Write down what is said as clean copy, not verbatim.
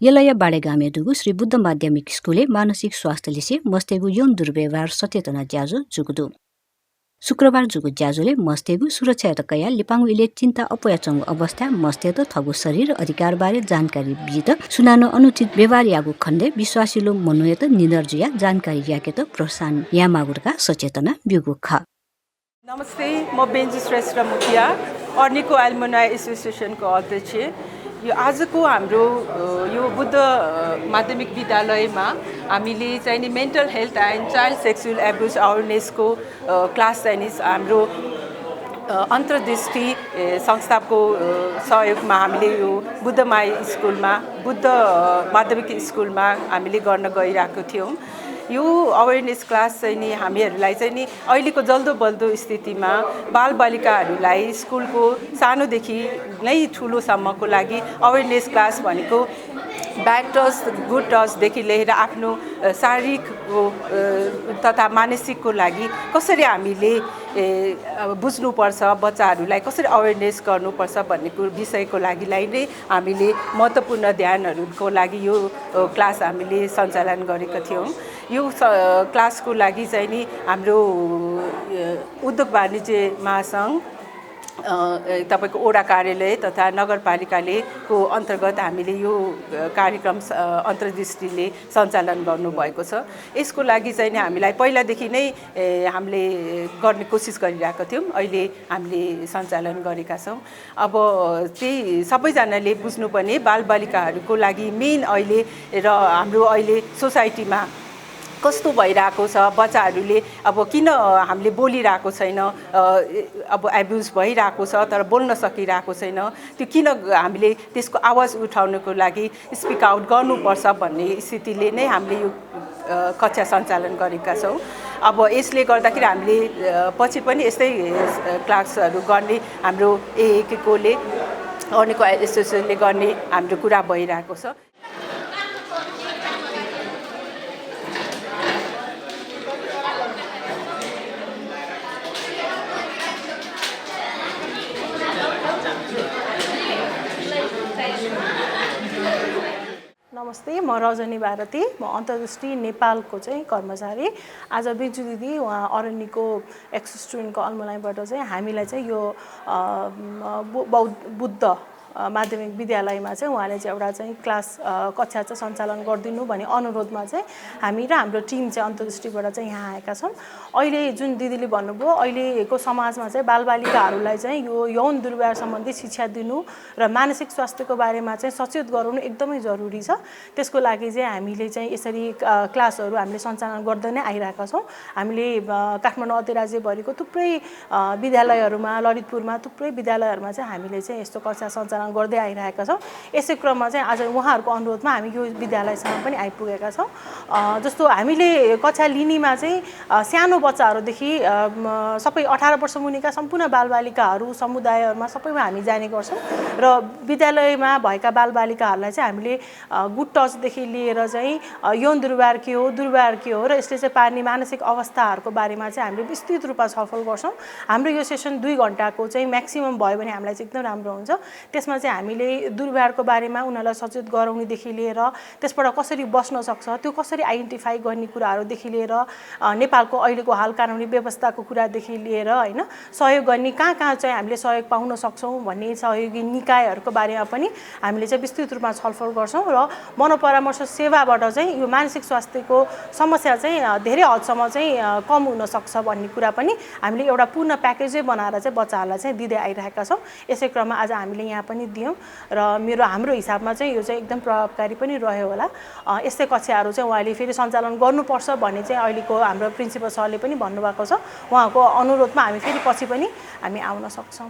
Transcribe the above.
यलय बाडेगामे दुगु श्री बुद्ध माध्यमिक स्कुले मानसिक स्वास्थ्य लिसे मस्तेगु यौन दुर्व्यवहार सचेतना ज्याजो जुगुदु शुक्रबार जुगु ज्याजोले मस्तेगु सुरक्षा तकया लिपाङु इले चिन्ता अपयाचंग अवस्था मस्तेद थगु शरीर अधिकार बारे जानकारी बिजित सुनानो अनुचित व्यवहार यागु खण्डे विश्वासिलो मनोयत निदर्जिया जानकारी याकेत प्रोत्साहन यामागुरका सचेतना बिगु ख। नमस्ते, म बेन्जी श्रेष्ठ मुखिया अर्निको एल्युमनाई एसोसिएसनको अध्यक्ष। यो आजको हाम्रो यो बुद्ध माध्यमिक विद्यालयमा हामीले चाहिँ नि mental health and child sexual abuse अवेरनेसको क्लास चाहिँ नि हाम्रो अन्तर्दृष्टि संस्थाको सहयोगमा हामीले यो बुद्ध माध्यमिक स्कुलमा हामीले गर्न गइरहेको थियौँ। यो अवेरनेस क्लास चाहिँ नि हामीहरूलाई चाहिँ नि अहिलेको जल्दो बल्दो स्थितिमा बालबालिकाहरूलाई स्कुलको सानोदेखि नै ठुलोसम्मको लागि अवेरनेस क्लास भनेको ब्याड टच गुड टचदेखि लिएर आफ्नो शारीरिकको तथा मानसिकको लागि कसरी हामीले बुझ्नुपर्छ, बच्चाहरूलाई कसरी अवेरनेस गर्नुपर्छ भन्ने विषयको लागि नै हामीले महत्त्वपूर्ण ध्यानहरूको लागि यो क्लास हामीले सञ्चालन गरेका थियौँ। यो क्लासको लागि चाहिँ नि हाम्रो उद्योग वाणिज्य महासङ्घ तपाईको ओडा कार्यालय तथा नगरपालिकाको अन्तर्गत हामीले यो कार्यक्रम अन्तर्दृष्टिले सञ्चालन गर्नुभएको छ। यसको लागि चाहिँ नि हामीलाई पहिलादेखि नै हामीले गर्ने कोसिस गरिरहेका थियौँ, अहिले हामीले सञ्चालन गरेका छौँ। अब त्यही सबैजनाले बुझ्नुपर्ने बालबालिकाहरूको लागि मेन अहिले र हाम्रो अहिले सोसाइटीमा कस्तो भइरहेको छ, बच्चाहरूले अब किन हामीले बोलिरहेको छैन, अब एब्युज भइरहेको छ तर बोल्न सकिरहेको छैन, त्यो किन हामीले त्यसको आवाज उठाउनको लागि स्पिक आउट गर्नुपर्छ भन्ने स्थितिले नै हामीले यो कक्षा सञ्चालन गरेका छौँ। अब यसले गर्दाखेरि हामीले पछि पनि यस्तै क्लासहरू गर्ने हाम्रो एएकेकोले अर्निको एसोसिएसनले गर्ने हाम्रो कुरा भइरहेको छ। नमस्ते, म रजनी भारती, म अन्तर्दृष्टि नेपालको चाहिँ कर्मचारी। आज बिजु दिदी उहाँ अरण्यको एक्स स्टुडेन्टको अलमनाईबाट चाहिँ हामीलाई चाहिँ यो बुद्ध माध्यमिक विद्यालयमा चाहिँ उहाँले चाहिँ एउटा चाहिँ क्लास कक्षा चाहिँ सञ्चालन गरिदिनु भन्ने अनुरोधमा चाहिँ हामी र हाम्रो टिम चाहिँ अन्तर्दृष्टिबाट चाहिँ यहाँ आएका छौँ। अहिले जुन दिदीले भन्नुभयो, अहिलेको समाजमा चाहिँ बालबालिकाहरूलाई चाहिँ यो यौन दुर्व्यवहार सम्बन्धी शिक्षा दिनु र मानसिक स्वास्थ्यको बारेमा चाहिँ सचेत गराउनु एकदमै जरुरी छ। त्यसको लागि चाहिँ हामीले चाहिँ यसरी क्लासहरू हामीले सञ्चालन गर्दै नै आइरहेका छौँ। हामीले काठमाडौँ अधिराज्यभरिको थुप्रै विद्यालयहरूमा, ललितपुरमा थुप्रै विद्यालयहरूमा चाहिँ हामीले चाहिँ यस्तो कक्षा सञ्चालन गर्दै आइरहेका छौँ। यसै क्रममा चाहिँ आज उहाँहरूको अनुरोधमा हामी यो विद्यालयसम्म पनि आइपुगेका छौँ। जस्तो हामीले कक्षा लिनेमा चाहिँ सानो बच्चाहरूदेखि सबै 18 वर्ष मुनिका सम्पूर्ण बालबालिकाहरू समुदायहरूमा सबैमा हामी जाने गर्छौँ र विद्यालयमा भएका बालबालिकाहरूलाई चाहिँ हामीले गुड टचदेखि लिएर चाहिँ यौन दुर्व्यवहार के हो, दुर्व्यवहार के हो र यसले चाहिँ पार्ने मानसिक अवस्थाहरूको बारेमा चाहिँ हामीले विस्तृत रूपमा छलफल गर्छौँ। हाम्रो यो सेसन 2 घण्टाको चाहिँ म्याक्सिमम भयो भने हामीलाई चाहिँ एकदम राम्रो हुन्छ। त्यसमा चाहिँ हामीले दुर्व्यवहारको बारेमा उनीहरूलाई सचेत गराउनेदेखि लिएर त्यसबाट कसरी बस्न सक्छ, त्यो कसरी आइडेन्टिफाई गर्ने कुराहरूदेखि लिएर नेपालको अहिलेको हाल कानुनी व्यवस्थाको कुरादेखि लिएर होइन सहयोग गर्ने कहाँ चाहिँ हामीले सहयोग पाउन सक्छौँ भन्ने सहयोगी निकायहरूको बारेमा पनि हामीले चाहिँ विस्तृत रूपमा छलफल गर्छौँ र मनोपरामर्श सेवाबाट चाहिँ यो मानसिक स्वास्थ्यको समस्या चाहिँ धेरै हदसम्म चाहिँ कम हुन सक्छ भन्ने कुरा पनि हामीले एउटा पूर्ण प्याकेजै बनाएर चाहिँ बच्चाहरूलाई चाहिँ दिँदै आइरहेका छौँ। यसै क्रममा आज हामीले यहाँ पनि दियौँ र हाम्रो हिसाबमा चाहिँ यो चाहिँ एकदम प्रभावकारी पनि रह्यो होला। यस्तै कक्षाहरू चाहिँ उहाँले फेरि सञ्चालन गर्नुपर्छ भन्ने चाहिँ अहिलेको हाम्रो प्रिन्सिपल सरले पनि भन्नुभएको छ। उहाँको अनुरोधमा हामी फेरि पछि पनि हामी आउन सक्छौँ।